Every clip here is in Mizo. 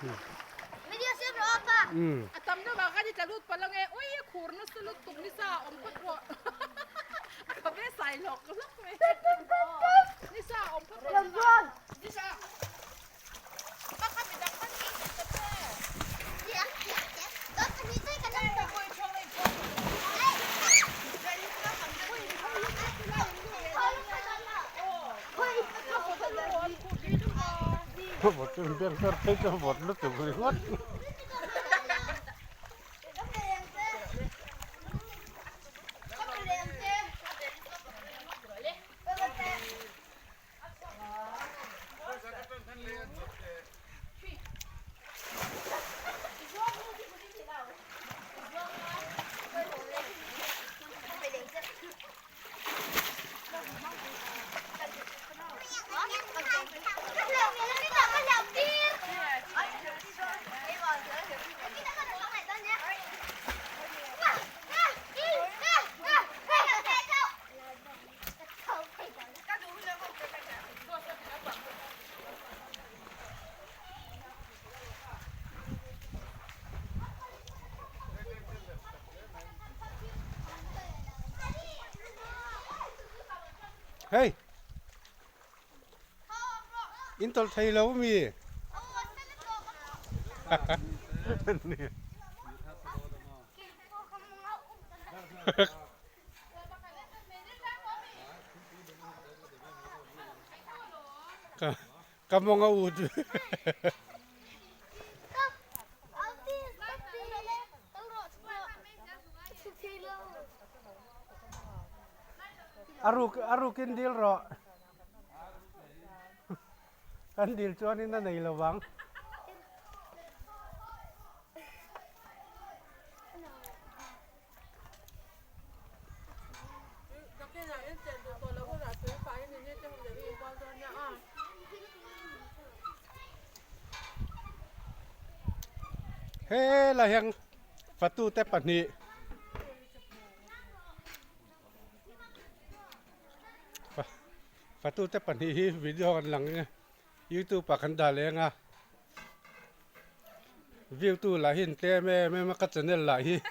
Video siam rawh apa. A tam deuh ah khan i tla lut palh ange ui a khur nasa lutuk nisa a awm phawt rawh a kha ve sai hlawk hlawk mai nisa a awm phawt rawh nisa ka kha midang khan i ti ta che. Vawt chu beng ber phei chu vawt lutuk ringawt. Hei! In tawlh thei lo mi? Ka mawng a ut. A ruk a rukin dil rawh. Kan dil chuanin a nei lo vang. He la hian fatute pahnih fatute pahnih hi video an lang a youtube ah kan dah leng a view tu lah hi an tlem em em a ka channel lah hi.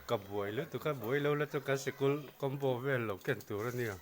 Ka buai lutuk a, buai lo la chu kan sikul combo vel lo ken tur a nia.